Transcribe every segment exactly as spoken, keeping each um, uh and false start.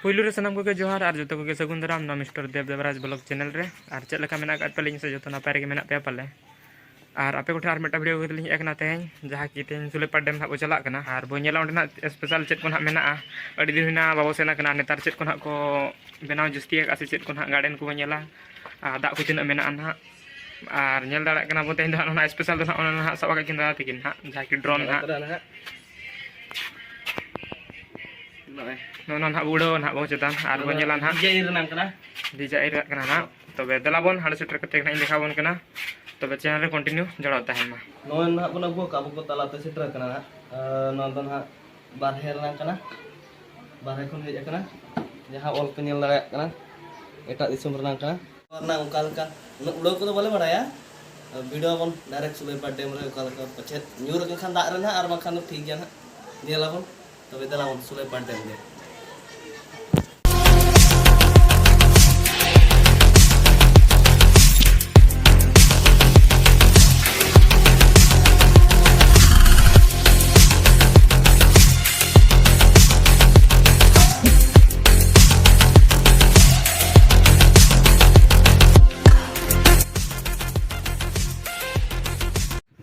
ᱯᱩᱭᱞᱩ ᱨᱮ ᱥᱟᱱᱟᱢ ᱠᱚᱜᱮ ᱡᱚᱦᱟᱨ ᱟᱨ ᱡᱚᱛᱚ ᱠᱚᱜᱮ ᱥᱟᱹᱜᱩᱱ ᱫᱟᱨᱟᱢ ᱱᱚᱣᱟ ᱢᱤᱥᱴᱟᱨ ᱫᱮᱵ ᱫᱮᱵᱨᱟᱡᱽ ᱵᱞᱚᱜ ᱪᱮᱱᱮᱞ ᱨᱮ᱾ ᱟᱨ ᱪᱮᱫ ᱞᱮᱠᱟ ᱢᱮᱱᱟᱜ ᱟᱠᱟᱫ ᱯᱮᱭᱟ? ᱞᱤᱧ ᱥᱮ ᱡᱚᱛᱚ ᱱᱟᱯᱟᱭ ᱨᱮᱜᱮ ᱢᱮᱱᱟᱜ ᱯᱮᱭᱟ ᱯᱟᱞᱮ᱾ ᱟᱨ ᱟᱯᱮ ᱠᱚᱴᱷᱮᱱ ᱟᱨ ᱢᱤᱫᱴᱟᱝ ᱵᱷᱤᱰᱤᱭᱳ ᱠᱟᱛᱮ ᱞᱤᱧ ᱦᱮᱡ ᱟᱠᱟᱱᱟ ᱛᱮᱦᱮᱧ, ᱡᱟᱦᱟᱸ ᱠᱤ ᱛᱮᱦᱮᱧ ᱥᱩᱞᱮᱯᱟᱲ ᱰᱮᱢ ᱱᱟᱦᱟᱜ ᱵᱚ ᱪᱟᱞᱟᱜ ᱠᱟᱱᱟ᱾ ᱟᱨ ᱵᱚ ᱧᱮᱞᱟ ᱚᱸᱰᱮ ᱱᱟᱦᱟᱜ ᱥᱯᱮᱥᱟᱞ ᱪᱮᱫ ᱠᱚ ᱱᱟᱦᱟᱜ ᱢᱮᱱᱟᱜᱼᱟ᱾ ᱟᱹᱰᱤ ᱫᱤᱱ ᱦᱩᱭᱱᱟ ᱵᱟᱵᱚ ᱥᱮᱱ ᱟᱠᱟᱱᱟ᱾ ᱱᱮᱛᱟᱨ ᱪᱮᱫ ᱠᱚ ᱱᱟᱦᱟᱜ ᱠᱚ ᱵᱮᱱᱟᱣ ᱡᱟᱹᱥᱛᱤ ᱟᱠᱟᱫᱼᱟ ᱥᱮ ᱪᱮᱫ ᱠᱚ ᱱᱟᱦᱟᱜ ᱜᱟᱨᱰᱮᱱ ᱠᱚᱵᱚ ᱧᱮᱞᱟ᱾ ᱟᱨ ᱫᱟᱜ ᱠᱚ ᱛᱤᱱᱟᱹᱜ ᱢᱮᱱᱟᱜᱼᱟ ᱱᱟᱦᱟᱜ᱾ ᱟᱨ ᱧᱮᱞ ᱫᱟᱲᱮᱭᱟᱜ ᱠᱟᱱᱟ ᱵᱚ ᱛᱮᱦᱮᱧ ᱫᱚ ᱦᱟᱸᱜ ᱱᱚᱣᱟ ᱥᱯᱮᱥᱟᱞ ᱫᱚ ᱱᱟᱦᱟᱜ ᱚᱱᱟ ᱱᱟᱦᱟᱜ ᱥᱟᱵ ᱟᱠᱟᱫ ᱠᱤᱱ ᱫᱟᱫᱟ ᱛᱟᱹᱠᱤᱱ ᱱᱟᱦᱟᱜ, ᱡᱟᱦᱟᱸ ᱠᱤ ᱰᱨᱳᱱ ᱱᱟᱦᱟᱜ᱾ ᱱᱚᱜᱼᱚᱭ᱾ ᱱᱚᱜᱼᱚ ᱱᱚᱣᱟ ᱱᱟᱦᱟᱜ ᱵᱚ ᱩᱰᱟᱹᱣᱟ ᱱᱟᱦᱟᱜ ᱵᱚ ᱪᱮᱛᱟᱱ ᱟᱨ ᱵᱚ ᱧᱮᱞᱟ ᱱᱟᱦᱟᱜ᱾ ᱰᱤᱡᱟᱭᱤᱱ ᱨᱮᱱᱟᱜ ᱠᱟᱱᱟ᱾ ᱰᱤᱡᱟᱭᱤᱱ ᱨᱮᱱᱟᱜ ᱠᱟᱱᱟ ᱱᱟᱦᱟᱜ᱾ ᱛᱚᱵᱮ ᱫᱮᱞᱟ ᱵᱚᱱ ᱦᱟᱸᱰᱮ ᱥᱮᱴᱮᱨ ᱠᱟᱛᱮ ᱱᱟᱦᱟᱜ ᱤᱧ ᱫᱮᱠᱷᱟᱣ ᱵᱚᱱ ᱠᱟᱱᱟ᱾ ᱛᱚᱵᱮ ᱪᱮᱱᱮᱞ ᱨᱮ ᱠᱚᱱᱴᱤᱱᱤᱭᱩ ᱡᱚᱲᱟᱣ ᱛᱟᱦᱮᱱ ᱢᱟ᱾ ᱱᱚᱜᱼᱚᱭ ᱱᱟᱦᱟᱜ ᱵᱚᱱ ᱟᱹᱜᱩ ᱟᱠᱟᱫ, ᱟᱵᱚ ᱠᱚ ᱛᱟᱞᱟᱛᱮ ᱥᱮᱴᱮᱨ ᱟᱠᱟᱱᱟ ᱱᱟᱦᱟᱜ᱾ ᱟᱨ ᱱᱚᱣᱟ ᱫᱚ ᱱᱟᱦᱟᱜ ᱵᱟᱨᱦᱮ ᱨᱮᱱᱟᱜ ᱠᱟᱱᱟ, ᱵᱟᱨᱦᱮ ᱠᱷᱚᱱ ᱦᱮᱡ ᱟᱠᱟᱱᱟ᱾ ᱡᱟᱦᱟᱸ ᱚᱞ ᱯᱮ ᱧᱮᱞ ᱫᱟᱲᱮᱭᱟᱜ ᱠᱟᱱᱟ, ᱮᱴᱟᱜ ᱫᱤᱥᱚᱢ ᱨᱮᱱᱟᱜ ᱠᱟᱱᱟ᱾ ᱱᱚᱣᱟ ᱨᱮᱱᱟᱜ ᱚᱱᱠᱟ ᱞᱮᱠᱟ ᱩᱱᱟᱹᱜ ᱩᱰᱟᱹᱣ ᱠᱚᱫᱚ ᱵᱟᱞᱮ ᱵᱟᱲᱟᱭᱟ᱾ ᱵᱷᱤᱰᱤᱭᱳ ᱟᱵᱚᱱ ᱰᱟᱭᱨᱮᱠᱴ ᱥᱩᱞᱟᱹᱭᱯᱟᱲ ᱰᱮᱢ ᱨᱮ ᱚᱠᱟ ᱞᱮᱠᱟ ᱯᱟᱪᱮᱫ ᱧᱩᱨ ᱟᱠᱟᱱ ᱠᱷᱟᱱ ᱫᱟᱜ ᱨᱮ ᱱᱟᱦᱟᱜ, ᱟᱨ ᱵᱟᱝᱠᱷᱟᱱ ᱫᱚ ᱴᱷᱤᱠ ᱜᱮᱭᱟ ᱱᱟᱦᱟᱜ, ᱧᱮᱞ ᱟᱵᱚᱱ᱾ ᱛᱚᱵᱮ ᱫᱮᱞᱟ ᱵᱚᱱ ᱥᱩᱞᱟᱹᱭᱯᱟᱲ ᱰᱮᱢ ᱜᱮ᱾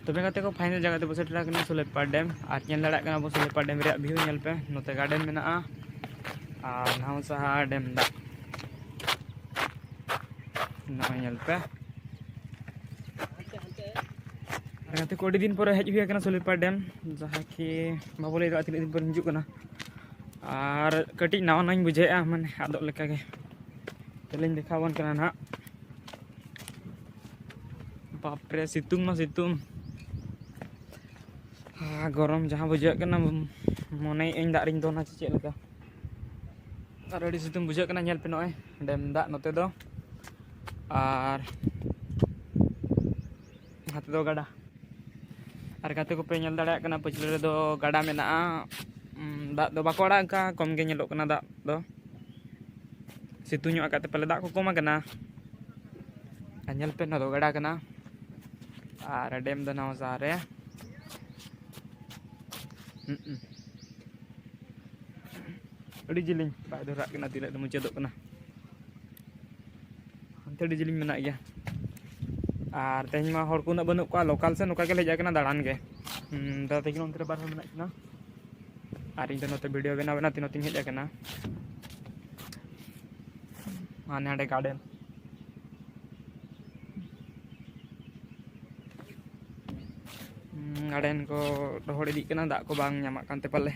ᱛᱚᱵᱮ ᱜᱟᱛᱮ ᱠᱚ, ᱯᱷᱟᱭᱱᱟᱞ ᱡᱟᱭᱜᱟ ᱛᱮᱵᱚ ᱥᱮᱴᱮᱨ ᱟᱠᱟᱱᱟ ᱥᱩᱞᱟᱹᱭᱯᱟᱲ ᱰᱮᱢ᱾ ᱟᱨ ᱧᱮᱞ ᱫᱟᱲᱮᱭᱟᱜ ᱠᱟᱱᱟ ᱵᱚ ᱥᱩᱞᱟᱹᱭᱯᱟᱲ ᱰᱮᱢ ᱨᱮᱭᱟᱜ ᱵᱷᱤᱭᱩ᱾ ᱧᱮᱞ ᱯᱮ, ᱱᱚᱛᱮ ᱜᱟᱨᱰᱮᱱ ᱢᱮᱱᱟᱜᱼᱟ ᱟᱨ ᱱᱟᱣᱟ ᱥᱟᱦᱟ ᱰᱮᱢ ᱫᱟᱜ᱾ ᱱᱚᱜᱼᱚᱭ ᱧᱮᱞ ᱯᱮ᱾ ᱜᱟᱛᱮ ᱠᱚ, ᱟᱹᱰᱤ ᱫᱤᱱ ᱯᱚᱨᱮ ᱦᱮᱡ ᱦᱩᱭ ᱟᱠᱟᱱᱟ ᱥᱩᱞᱟᱹᱭᱯᱟᱲ ᱰᱮᱢ, ᱡᱟᱦᱟᱸ ᱠᱤ ᱵᱟᱵᱚ ᱞᱟᱹᱭ ᱫᱟᱲᱮᱭᱟᱜᱼᱟ ᱛᱤᱱᱟᱹᱜ ᱫᱤᱱ ᱯᱚᱨᱮ ᱦᱤᱡᱩᱜ ᱠᱟᱱᱟ᱾ ᱟᱨ ᱠᱟᱹᱴᱤᱡ ᱱᱟᱣᱟ ᱱᱟᱣᱟᱧ ᱵᱩᱡᱷᱟᱹᱣᱮᱫᱼᱟ, ᱢᱟᱱᱮ ᱟᱫᱚᱜ ᱞᱮᱠᱟᱜᱮ᱾ ᱛᱮᱞᱤᱧ ᱫᱮᱠᱷᱟᱣ ᱟᱵᱚᱱ ᱠᱟᱱᱟ ᱱᱟᱦᱟᱜ᱾ ᱵᱟᱯᱨᱮ, ᱥᱤᱛᱩᱝ ᱢᱟ ᱥᱤᱛᱩᱝ᱾ ᱦᱟ, ᱜᱚᱨᱚᱢ ᱡᱟᱦᱟᱸ ᱵᱩᱡᱷᱟᱹᱜ ᱠᱟᱱᱟ, ᱢᱚᱱᱮᱭᱮᱫ ᱟᱹᱧ ᱫᱟᱜ ᱨᱤᱧ ᱫᱚᱱᱟ ᱪᱮ ᱪᱮᱫ ᱞᱮᱠᱟ᱾ ᱟᱨ ᱟᱹᱰᱤ ᱥᱤᱛᱩᱝ ᱵᱩᱡᱷᱟᱹᱜ ᱠᱟᱱᱟ᱾ ᱧᱮᱞ ᱯᱮ, ᱱᱚᱜᱼᱚᱭ ᱰᱮᱢ ᱫᱟᱜ ᱱᱚᱛᱮ ᱫᱚ, ᱟᱨ ᱦᱟᱱᱛᱮ ᱫᱚ ᱜᱟᱰᱟ᱾ ᱟᱨ ᱜᱟᱛᱮ ᱠᱚᱯᱮ ᱧᱮᱞ ᱫᱟᱲᱮᱭᱟᱜ ᱠᱟᱱᱟ, ᱯᱟᱹᱪᱷᱞᱟᱹ ᱨᱮᱫᱚ ᱜᱟᱰᱟ ᱢᱮᱱᱟᱜᱼᱟ᱾ ᱩᱸ, ᱫᱟᱜ ᱫᱚ ᱵᱟᱠᱚ ᱟᱲᱟᱜ ᱟᱠᱟᱫᱼᱟ, ᱠᱚᱢ ᱜᱮ ᱧᱮᱞᱚᱜ ᱠᱟᱱᱟ ᱫᱟᱜ ᱫᱚ᱾ ᱥᱤᱛᱩᱝ ᱧᱚᱜ ᱟᱠᱟᱫ ᱛᱮ ᱯᱟᱞᱮ ᱫᱟᱜ ᱠᱚ ᱠᱚᱢ ᱟᱠᱟᱱᱟ᱾ ᱟᱨ ᱧᱮᱞ ᱯᱮ, ᱱᱚᱣᱟ ᱫᱚ ᱜᱟᱰᱟ ᱠᱟᱱᱟ ᱟᱨ ᱰᱮᱢ ᱫᱚ ᱱᱟᱣᱟ ᱥᱟᱦᱟᱨ ᱨᱮ᱾ ᱦᱩᱸ᱾ ᱟᱹᱰᱤ ᱡᱤᱞᱤᱧ ᱵᱟᱭ ᱫᱷᱚᱨᱟᱜ ᱠᱟᱱᱟ, ᱛᱤᱱᱟᱹᱜ ᱨᱮ ᱢᱩᱪᱟᱹᱫᱚᱜ ᱠᱟᱱᱟ᱾ ᱦᱟᱱᱛᱮ ᱟᱹᱰᱤ ᱡᱤᱞᱤᱧ ᱢᱮᱱᱟᱜ ᱜᱮᱭᱟ᱾ ᱟᱨ ᱛᱮᱦᱮᱧ ᱢᱟ ᱦᱚᱲ ᱠᱚ ᱩᱱᱟᱹᱜ ᱵᱟᱹᱱᱩᱜ ᱠᱚᱣᱟ, ᱞᱳᱠᱟᱞ ᱥᱮ ᱱᱚᱝᱠᱟ ᱜᱮᱞᱮ ᱦᱮᱡ ᱟᱠᱟᱱᱟ ᱫᱟᱬᱟᱱ ᱜᱮ᱾ ᱦᱩᱸ, ᱫᱟᱫᱟ ᱛᱟᱹᱠᱤᱱ ᱚᱱᱛᱮ ᱨᱮ ᱵᱟᱨ ᱦᱚᱲ ᱢᱮᱱᱟᱜ ᱠᱤᱱᱟ᱾ ᱟᱨ ᱤᱧ ᱫᱚ ᱱᱚᱛᱮ ᱵᱷᱤᱰᱤᱭᱳ ᱵᱮᱱᱟᱣ ᱵᱮᱱᱟᱣ ᱛᱮ ᱱᱚᱛᱮᱧ ᱦᱮᱡ ᱟᱠᱟᱱᱟ᱾ ᱦᱟᱱᱮ ᱦᱟᱸᱰᱮ ᱜᱟᱨᱰᱮᱱ᱾ ᱦᱩᱸ, ᱜᱟᱨᱰᱮᱱ ᱠᱚ ᱨᱚᱦᱚᱲ ᱤᱫᱤᱜ ᱠᱟᱱᱟ, ᱫᱟᱜ ᱠᱚ ᱵᱟᱝ ᱧᱟᱢᱚᱜ ᱠᱟᱱᱛᱮ ᱯᱟᱞᱮ᱾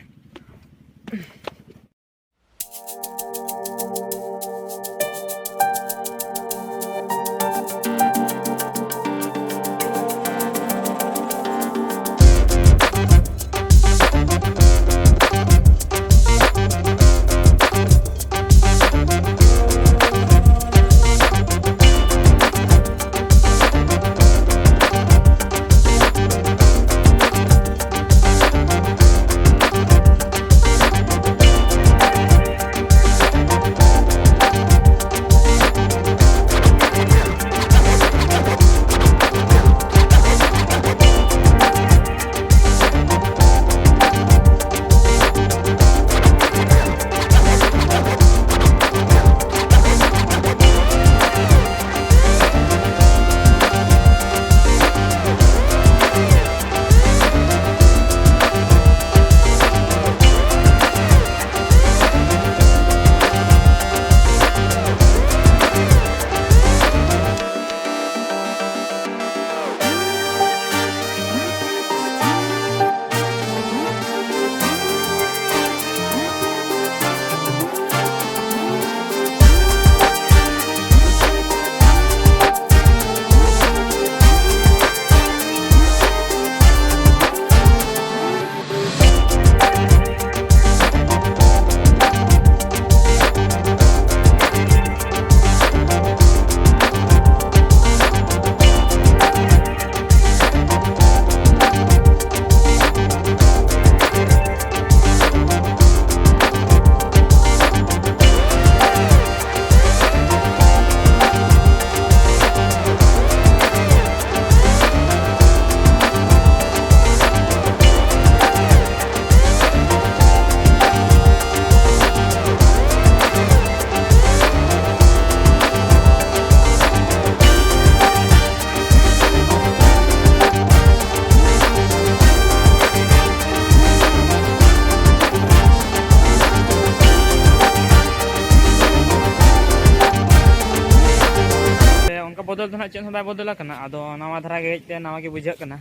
ᱵᱚᱫᱚᱞ ᱫᱚ ᱱᱟᱦᱟᱜ ᱪᱮᱫ ᱦᱚᱸ ᱵᱟᱭ ᱵᱚᱫᱚᱞ ᱟᱠᱟᱱᱟ᱾ ᱟᱫᱚ ᱱᱟᱣᱟ ᱫᱷᱟᱨᱟ ᱜᱮ ᱦᱮᱡ ᱛᱮ ᱱᱟᱣᱟ ᱜᱮ ᱵᱩᱡᱷᱟᱹᱜ ᱠᱟᱱᱟ,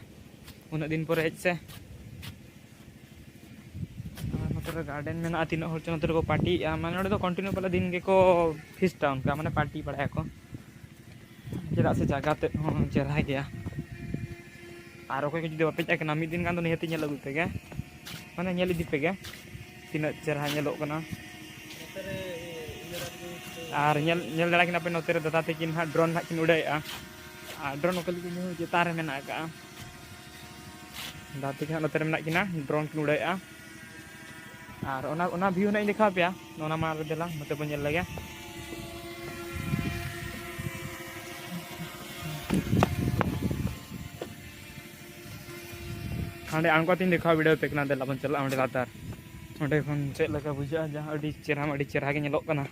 ᱩᱱᱟᱹᱜ ᱫᱤᱱ ᱯᱚᱨᱮ ᱦᱮᱡ ᱥᱮ᱾ ᱟᱨ ᱱᱚᱛᱮ ᱨᱮ ᱜᱟᱨᱰᱮᱱ ᱢᱮᱱᱟᱜᱼᱟ, ᱛᱤᱱᱟᱹᱜ ᱦᱚᱲ ᱪᱚ ᱱᱚᱛᱮ ᱨᱮᱠᱚ ᱯᱟᱨᱴᱤᱭᱮᱫᱼᱟ᱾ ᱢᱟᱱᱮ ᱱᱚᱸᱰᱮ ᱫᱚ ᱠᱚᱱᱴᱤᱱᱤᱭᱩ ᱯᱟᱞᱮ ᱫᱤᱱ ᱜᱮᱠᱚ ᱯᱷᱤᱥᱴᱟ, ᱚᱱᱠᱟ ᱢᱟᱱᱮ ᱯᱟᱨᱴᱤ ᱵᱟᱲᱟᱭᱟᱠᱚ, ᱪᱮᱫᱟᱜ ᱥᱮ ᱡᱟᱭᱜᱟ ᱛᱮᱫ ᱦᱚᱸ ᱪᱮᱦᱨᱟ ᱜᱮᱭᱟ᱾ ᱟᱨ ᱚᱠᱚᱭ ᱠᱚ ᱡᱩᱫᱤ ᱵᱟᱯᱮ ᱦᱮᱡ ᱟᱠᱟᱱᱟ, ᱢᱤᱫ ᱫᱤᱱ ᱜᱟᱱ ᱫᱚ ᱱᱤᱦᱟᱹᱛ ᱧᱮᱞ ᱟᱹᱜᱩᱭ ᱯᱮᱜᱮ, ᱢᱟᱱᱮ ᱧᱮᱞ ᱤᱫᱤ ᱯᱮᱜᱮ ᱛᱤᱱᱟᱹᱜ ᱪᱮᱦᱨᱟ ᱧᱮᱞᱚᱜ ᱠᱟᱱᱟ᱾ ᱟᱨ ᱧᱮᱞ, ᱧᱮᱞ ᱫᱟᱲᱮᱭᱟᱜ ᱠᱟᱱᱟ ᱯᱮ ᱱᱚᱛᱮ ᱨᱮ ᱫᱟᱫᱟ ᱛᱟᱹᱠᱤᱱ ᱦᱟᱸᱜ ᱰᱨᱳᱱ ᱦᱟᱸᱜ ᱠᱤᱱ ᱩᱰᱟᱹᱣᱮᱫᱼᱟ᱾ ᱟᱨ ᱰᱨᱳᱱ ᱚᱠᱟ ᱞᱮᱠᱟ ᱧᱩ ᱪᱮᱛᱟᱱ ᱨᱮ ᱢᱮᱱᱟᱜ ᱟᱠᱟᱫᱼᱟ᱾ ᱫᱟᱫᱟ ᱛᱟᱹᱠᱤᱱ ᱦᱟᱸᱜ ᱱᱚᱛᱮ ᱨᱮ ᱢᱮᱱᱟᱜ ᱠᱤᱱᱟ, ᱰᱨᱳᱱ ᱠᱤᱱ ᱩᱰᱟᱹᱣᱮᱫᱼᱟ᱾ ᱟᱨ ᱚᱱᱟ, ᱚᱱᱟ ᱵᱷᱤᱭᱩ ᱱᱟᱜ ᱤᱧ ᱫᱮᱠᱷᱟᱣ ᱯᱮᱭᱟ, ᱚᱱᱟ ᱢᱟ ᱫᱮᱞᱟ ᱱᱚᱛᱮ ᱵᱚᱱ ᱧᱮᱞ ᱞᱮᱜᱮ᱾ ᱦᱟᱸᱰᱮ ᱟᱬᱜᱚ ᱠᱟᱛᱮᱧ ᱫᱮᱠᱷᱟᱣ ᱵᱤᱰᱟᱹᱣ ᱟᱯᱮ ᱠᱟᱱᱟ, ᱫᱮᱞᱟ ᱵᱚᱱ ᱪᱟᱞᱟᱜᱼᱟ ᱚᱸᱰᱮ ᱞᱟᱛᱟᱨ᱾ ᱚᱸᱰᱮ ᱠᱷᱚᱱ ᱪᱮᱫ ᱞᱮᱠᱟ ᱵᱩᱡᱷᱟᱹᱜᱼᱟ, ᱡᱟᱦᱟᱸ ᱟᱹᱰᱤ ᱪᱮᱦᱨᱟ, ᱟᱹᱰᱤ ᱪᱮᱦᱨᱟ ᱜᱮ ᱧᱮᱞᱚᱜ ᱠᱟᱱᱟ᱾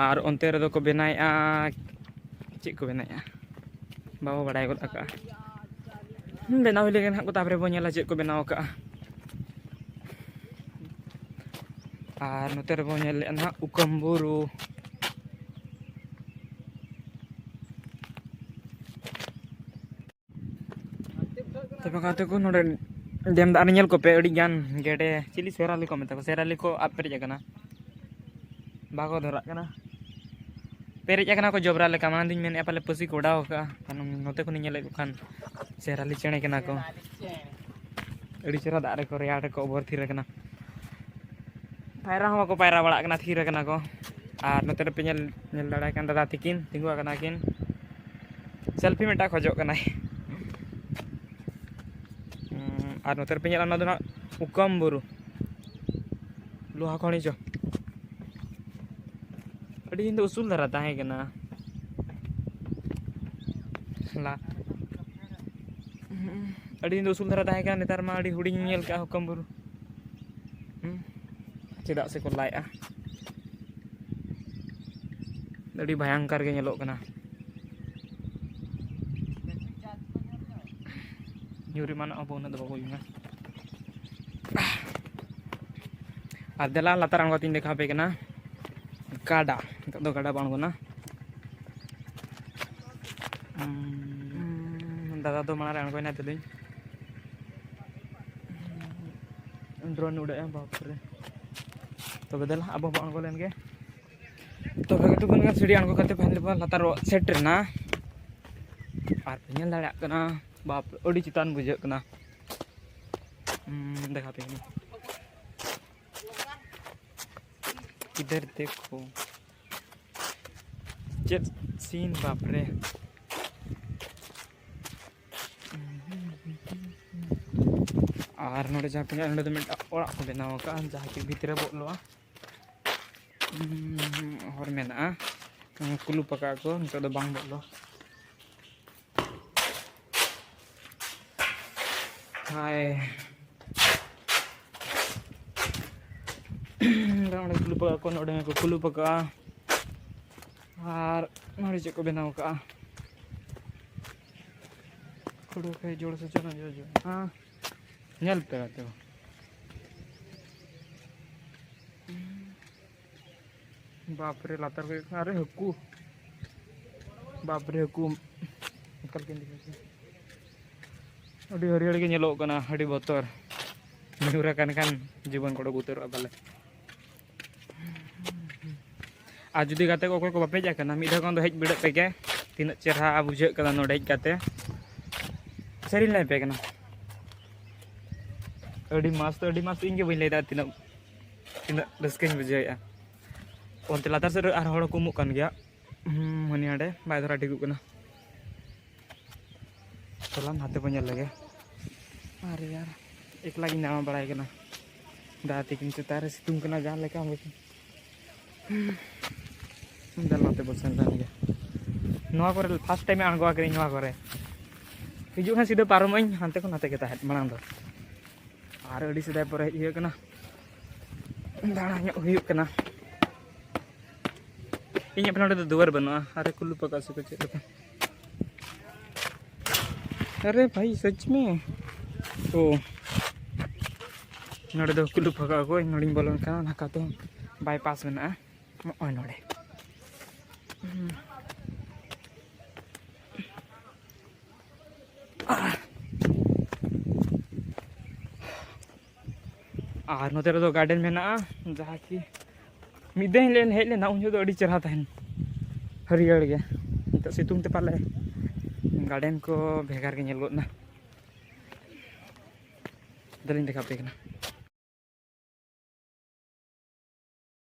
ᱟᱨ ᱚᱱᱛᱮ ᱨᱮᱫᱚ ᱠᱚ ᱵᱮᱱᱟᱣᱮᱫᱼᱟ, ᱪᱮᱫ ᱠᱚ ᱵᱮᱱᱟᱣᱮᱫᱼᱟ, ᱵᱟᱵᱚ ᱵᱟᱲᱟᱭ ᱜᱚᱫ ᱟᱠᱟᱫᱼᱟ᱾ ᱦᱩᱸ, ᱵᱮᱱᱟᱣ ᱦᱩᱭ ᱞᱮᱱᱠᱷᱟᱱ ᱦᱟᱸᱜ ᱠᱚ, ᱛᱟᱨᱯᱚᱨᱮ ᱵᱚᱱ ᱧᱮᱞᱟ ᱪᱮᱫ ᱠᱚ ᱵᱮᱱᱟᱣ ᱟᱠᱟᱫᱼᱟ᱾ ᱟᱨ ᱱᱚᱛᱮ ᱨᱮᱵᱚᱱ ᱧᱮᱞ ᱞᱮᱫᱼᱟ ᱱᱟᱦᱟᱜ ᱩᱠᱟᱹᱢ ᱵᱩᱨᱩ᱾ ᱛᱚᱵᱮ ᱜᱟᱛᱮ ᱠᱚ, ᱱᱚᱰᱮ ᱰᱮᱢ ᱫᱟᱜ ᱨᱮ ᱧᱮᱞ ᱠᱚᱯᱮ, ᱟᱹᱰᱤ ᱜᱟᱱ ᱜᱮᱰᱮ, ᱪᱤᱞᱤ ᱥᱮᱨᱟᱞᱤ ᱠᱚ ᱢᱮᱛᱟ ᱠᱚᱣᱟ, ᱥᱮᱨᱟᱞᱤ ᱠᱚ ᱟᱵ ᱯᱮᱨᱮᱡ ᱟᱠᱟᱱᱟ, ᱵᱟᱠᱚ ᱫᱷᱚᱨᱟᱜ ᱠᱟᱱᱟ, ᱯᱮᱨᱮᱡ ᱟᱠᱟᱱᱟ ᱠᱚ ᱡᱚᱵᱽᱨᱟ ᱞᱮᱠᱟ᱾ ᱢᱟᱲᱟᱝ ᱫᱩᱧ ᱢᱮᱱᱮᱫᱼᱟ ᱯᱟᱞᱮ ᱯᱟᱹᱥᱤ ᱠᱚ ᱚᱰᱟᱣ ᱟᱠᱟᱫᱼᱟ, ᱠᱟᱨᱚᱱ ᱱᱚᱛᱮ ᱠᱷᱚᱱᱤᱧ ᱧᱮᱞᱮᱫ ᱠᱚ ᱠᱷᱟᱱ ᱥᱮᱨᱟᱞᱤ ᱪᱮᱬᱮ ᱠᱟᱱᱟ ᱠᱚ, ᱟᱹᱰᱤ ᱪᱮᱦᱨᱟ ᱫᱟᱜ ᱨᱮᱠᱚ ᱨᱮᱭᱟᱲ ᱨᱮᱠᱚ ᱚᱵᱚᱨ ᱛᱷᱤᱨ ᱟᱠᱟᱱᱟ᱾ ᱯᱟᱭᱨᱟ ᱦᱚᱸ ᱵᱟᱠᱚ ᱯᱟᱭᱨᱟ ᱵᱟᱲᱟᱜ ᱠᱟᱱᱟ, ᱛᱷᱤᱨ ᱟᱠᱟᱱᱟ ᱠᱚ᱾ ᱟᱨ ᱱᱚᱛᱮ ᱨᱮᱯᱮ ᱧᱮᱞ, ᱧᱮᱞ ᱫᱟᱲᱮᱭᱟᱜ ᱠᱟᱱ ᱫᱟᱫᱟ ᱛᱤᱠᱤᱱ ᱛᱤᱸᱜᱩ ᱟᱠᱟᱱᱟ ᱠᱤᱱ, ᱥᱮᱞᱯᱷᱤ ᱢᱤᱫᱴᱟᱝ ᱠᱷᱚᱡᱚᱜ ᱠᱟᱱᱟᱭ᱾ ᱩᱸ, ᱟᱨ ᱱᱚᱛᱮ ᱨᱮᱯᱮ ᱧᱮᱞᱟ, ᱚᱱᱟ ᱫᱚ ᱱᱟᱜ ᱩᱠᱟᱢ ᱵᱩᱨᱩ, ᱞᱳᱦᱟ ᱠᱷᱚᱱᱤ ᱪᱚ᱾ ᱟᱹᱰᱤ ᱫᱤᱱ ᱫᱚ ᱩᱥᱩᱞ ᱫᱷᱟᱨᱟ ᱛᱟᱦᱮᱸ ᱠᱟᱱᱟ᱾ ᱞᱟ-, ᱟᱹᱰᱤ ᱫᱤᱱ ᱫᱚ ᱩᱥᱩᱞ ᱫᱷᱟᱨᱟ ᱛᱟᱦᱮᱸ ᱠᱟᱱᱟ, ᱱᱮᱛᱟᱨ ᱢᱟ ᱟᱹᱰᱤ ᱦᱩᱰᱤᱧ ᱧᱮᱞ ᱠᱟᱜᱼᱟ ᱦᱩᱠᱟᱢ ᱵᱩᱨᱩ᱾ ᱦᱩᱸ, ᱪᱮᱫᱟᱜ ᱥᱮᱠᱚ ᱞᱟᱭᱮᱜᱼᱟ? ᱟᱹᱰᱤ ᱵᱷᱚᱭᱚᱝᱠᱚᱨ ᱜᱮ ᱧᱮᱞᱚᱜ ᱠᱟᱱᱟ᱾ ᱧᱩᱨ ᱮᱢᱟᱱᱚᱜ ᱟᱵᱚ, ᱩᱱᱟᱹᱜ ᱫᱚ ᱵᱟᱵᱚ ᱧᱩᱭᱟ᱾ ᱟᱨ ᱫᱮᱞᱟ ᱞᱟᱛᱟᱨ ᱟᱬᱜᱚ ᱠᱟᱛᱮᱧ ᱫᱮᱠᱷᱟᱣ ᱟᱯᱮ ᱠᱟᱱᱟ ᱜᱟᱰᱟ᱾ ᱱᱤᱛᱚᱜ ᱫᱚ ᱜᱟᱰᱟ ᱵᱚᱱ ᱟᱬᱜᱚᱱᱟ᱾ ᱫᱟᱫᱟ ᱫᱚ ᱢᱟᱲᱟᱝ ᱨᱮ ᱟᱬᱜᱚᱭᱮᱱᱟ ᱛᱟᱹᱞᱤᱧ᱾ ᱰᱨᱳᱱ ᱩᱰᱟᱹᱜᱼᱟ, ᱵᱟᱯ ᱨᱮ᱾ ᱛᱚᱵᱮ ᱫᱮᱞᱟ, ᱟᱵᱚ ᱵᱚᱱ ᱟᱬᱜᱚ ᱞᱮᱱ ᱜᱮ᱾ ᱛᱚᱵᱮ ᱠᱤᱪᱷᱩ ᱜᱟᱱ ᱥᱤᱲᱤ ᱟᱬᱜᱚ ᱠᱟᱛᱮ ᱯᱟᱦᱞᱮ ᱵᱚᱱ ᱞᱟᱛᱟᱨ ᱥᱮᱴᱮᱨ ᱮᱱᱟ᱾ ᱟᱨ ᱯᱮ ᱧᱮᱞ ᱫᱟᱲᱮᱭᱟᱜ ᱠᱟᱱᱟ, ᱵᱟᱯ ᱨᱮ, ᱟᱹᱰᱤ ᱪᱮᱛᱟᱱ ᱵᱩᱡᱷᱟᱹᱜ ᱠᱟᱱᱟ᱾ ᱦᱩᱸ, ᱫᱮᱠᱷᱟᱣ ᱯᱮ ᱠᱟᱹᱱᱟᱹᱧ᱾ ᱤᱫᱷᱟᱨ ᱫᱮᱠᱷᱳ, ᱪᱮᱫ ᱥᱤᱱ, ᱵᱟᱯ ᱨᱮ᱾ ᱟᱨ ᱱᱚᱰᱮ ᱡᱟᱦᱟᱸ ᱯᱮ ᱧᱮᱞ, ᱱᱚᱰᱮ ᱫᱚ ᱢᱤᱫᱴᱟᱝ ᱚᱲᱟᱜ ᱠᱚ ᱵᱮᱱᱟᱣ ᱟᱠᱟᱫᱼᱟ, ᱡᱟᱦᱟᱸ ᱠᱤ ᱵᱷᱤᱛᱨᱤ ᱨᱮ ᱵᱚᱞᱚᱜᱼᱟ᱾ ᱦᱚᱨ ᱢᱮᱱᱟᱜᱼᱟ, ᱠᱩᱞᱩᱯ ᱟᱠᱟᱫ ᱠᱚ, ᱱᱤᱛᱚᱜ ᱫᱚ ᱵᱟᱝ ᱵᱚᱞᱚ᱾ ᱦᱟᱭ᱾ ᱚᱸᱰᱮ ᱠᱩᱞᱩᱯ ᱟᱠᱟᱫ ᱠᱚ, ᱱᱚᱰᱮ ᱦᱚᱸᱠᱚ ᱠᱩᱞᱩᱯ ᱟᱠᱟᱫᱼᱟ᱾ ᱟᱨ ᱱᱚᱰᱮ ᱪᱮᱫ ᱠᱚ ᱵᱮᱱᱟᱣ ᱟᱠᱟᱫᱼᱟ? ᱠᱷᱩᱲᱩ ᱠᱷᱟᱹᱭ ᱡᱳᱲ ᱥᱩᱪᱚᱱᱟ ᱡᱳᱡᱚ᱾ ᱦᱮᱸ, ᱧᱮᱞ ᱯᱮ ᱜᱟᱛᱮ ᱠᱚ᱾ ᱵᱟᱯ ᱨᱮ, ᱞᱟᱛᱟᱨ ᱠᱷᱚᱡ ᱟᱨᱮ ᱦᱟᱹᱠᱩ᱾ ᱵᱟᱯ ᱨᱮ, ᱦᱟᱹᱠᱩ᱾ ᱮᱠᱟᱞ ᱜᱮ ᱟᱹᱰᱤ ᱦᱟᱹᱨᱭᱟᱹᱲ ᱜᱮ ᱧᱮᱞᱚᱜ ᱠᱟᱱᱟ, ᱟᱹᱰᱤ ᱵᱚᱛᱚᱨ᱾ ᱧᱩᱨ ᱟᱠᱟᱱ ᱠᱷᱟᱱ ᱡᱤᱵᱚᱱ ᱠᱚ ᱚᱰᱚᱠ ᱩᱛᱟᱹᱨᱚᱜᱼᱟ ᱯᱟᱞᱮ᱾ ᱟᱨ ᱡᱩᱫᱤ ᱜᱟᱛᱮ ᱠᱚ ᱚᱠᱚᱭ ᱠᱚ ᱵᱟᱯᱮ ᱦᱮᱡ ᱟᱠᱟᱱᱟ, ᱢᱤᱫ ᱫᱷᱟᱣ ᱜᱟᱱ ᱫᱚ ᱦᱮᱡ ᱵᱤᱰᱟᱹᱜ ᱯᱮᱜᱮ, ᱛᱤᱱᱟᱹᱜ ᱪᱮᱦᱨᱟ ᱵᱩᱡᱷᱟᱹᱜ ᱠᱟᱱᱟ ᱱᱚᱰᱮ ᱦᱮᱡ ᱠᱟᱛᱮ᱾ ᱥᱟᱹᱨᱤ ᱞᱟᱹᱭ ᱟᱯᱮ ᱠᱟᱱᱟ, ᱟᱹᱰᱤ ᱢᱚᱡᱽ ᱫᱚ ᱟᱹᱰᱤ ᱢᱚᱡᱽ, ᱤᱧ ᱜᱮ ᱵᱟᱹᱧ ᱞᱟᱹᱭ ᱫᱟᱲᱮᱭᱟᱜᱼᱟ ᱛᱤᱱᱟᱹᱜ, ᱛᱤᱱᱟᱹᱜ ᱨᱟᱹᱥᱠᱟᱹᱧ ᱵᱩᱡᱷᱟᱹᱣᱮᱫᱼᱟ᱾ ᱚᱱᱛᱮ ᱞᱟᱛᱟᱨ ᱥᱮᱫ ᱨᱮ ᱟᱨ ᱦᱚᱲ ᱠᱚ ᱩᱢᱩᱜ ᱠᱟᱱ ᱜᱮᱭᱟ᱾ ᱦᱩᱸ, ᱦᱟᱹᱱᱤ ᱦᱟᱸᱰᱮ ᱵᱟᱭ ᱫᱷᱚᱨᱟ ᱴᱷᱤᱠᱚᱜ ᱠᱟᱱᱟ᱾ ᱪᱚᱞᱚ ᱱᱟᱛᱮ ᱵᱚᱱ ᱧᱮᱞ ᱞᱮᱜᱮ᱾ ᱟᱨ ᱭᱟᱨ, ᱮᱠᱞᱟ ᱜᱤᱧ ᱫᱟᱬᱟ ᱵᱟᱲᱟᱭ ᱠᱟᱱᱟ᱾ ᱫᱟᱫᱟ ᱛᱤᱠᱤᱱ ᱥᱮᱛᱟᱜ ᱨᱮ ᱥᱤᱛᱩᱝ ᱠᱟᱱᱟ ᱡᱟᱦᱟᱸ ᱞᱮᱠᱟ᱾ ᱦᱩᱸ᱾ ᱫᱮᱞᱟ ᱱᱟᱛᱮ ᱵᱚᱱ ᱥᱮᱱ ᱞᱮᱱ ᱜᱮ᱾ ᱱᱚᱣᱟ ᱠᱚᱨᱮ first time ᱤᱧ ᱟᱬᱜᱚ ᱟᱠᱟᱱᱟᱹᱧ ᱱᱚᱣᱟ ᱠᱚᱨᱮ᱾ ᱦᱤᱡᱩᱜ ᱠᱷᱟᱱ ᱥᱤᱫᱷᱟᱹ ᱯᱟᱨᱚᱢᱚᱜ ᱟᱹᱧ ᱦᱟᱱᱛᱮ ᱠᱷᱚᱱ ᱱᱟᱛᱮ ᱜᱮ ᱛᱟᱦᱮᱸᱫ ᱢᱟᱲᱟᱝ ᱫᱚ᱾ ᱟᱨ ᱟᱹᱰᱤ ᱥᱮᱫᱟᱭ ᱯᱚᱨᱮ ᱦᱮᱡ ᱦᱩᱭᱩᱜ ᱠᱟᱱᱟ, ᱫᱟᱬᱟ ᱧᱚᱜ ᱦᱩᱭᱩᱜ ᱠᱟᱱᱟ᱾ ᱤᱧᱟᱹᱜ ᱱᱚᱰᱮ ᱫᱚ ᱫᱩᱣᱟᱹᱨ ᱵᱟᱹᱱᱩᱜᱼᱟ᱾ ᱟᱨᱮ ᱠᱩᱞᱩᱯ ᱟᱠᱟᱫ ᱥᱮ ᱪᱮᱫ ᱞᱮᱠᱟ? ᱟᱨᱮ ᱵᱷᱟᱭ, ᱥᱚᱪ ᱢᱮ᱾ ᱛᱚ, ᱱᱚᱰᱮ ᱫᱚ ᱠᱩᱞᱩᱯ ᱟᱠᱟᱫ ᱠᱚ᱾ ᱤᱧ ᱱᱚᱰᱮᱧ ᱵᱚᱞᱚᱱ ᱠᱟᱱᱟ, ᱚᱱᱟ ᱠᱟᱛᱮ ᱵᱟᱭᱯᱟᱥ ᱢᱮᱱᱟᱜᱼᱟ᱾ ᱱᱚᱜᱼᱚᱭ ᱱᱚᱰᱮ᱾ ᱟᱨ ᱱᱚᱛᱮ ᱨᱮᱫᱚ ᱜᱟᱨᱰᱮᱱ ᱢᱮᱱᱟᱜᱼᱟ, ᱡᱟᱦᱟᱸ ᱠᱤ ᱢᱤᱫ ᱫᱷᱟᱣ ᱤᱧ ᱦᱮᱡ ᱞᱮᱱᱟ, ᱩᱱ ᱡᱚᱠᱷᱚᱱ ᱫᱚ ᱟᱹᱰᱤ ᱪᱮᱦᱨᱟ ᱛᱟᱦᱮᱱ, ᱦᱟᱹᱨᱭᱟᱹᱲ ᱜᱮ᱾ ᱱᱤᱛᱚᱜ ᱥᱤᱛᱩᱝ ᱛᱮ ᱯᱟᱞᱮ ᱜᱟᱨᱰᱮᱱ ᱠᱚ ᱵᱷᱮᱜᱟᱨ ᱜᱮ ᱧᱮᱞ ᱜᱚᱫ ᱮᱱᱟ᱾ ᱫᱮᱞᱟᱧ ᱫᱮᱠᱷᱟᱣ ᱟᱯᱮ ᱠᱟᱱᱟ᱾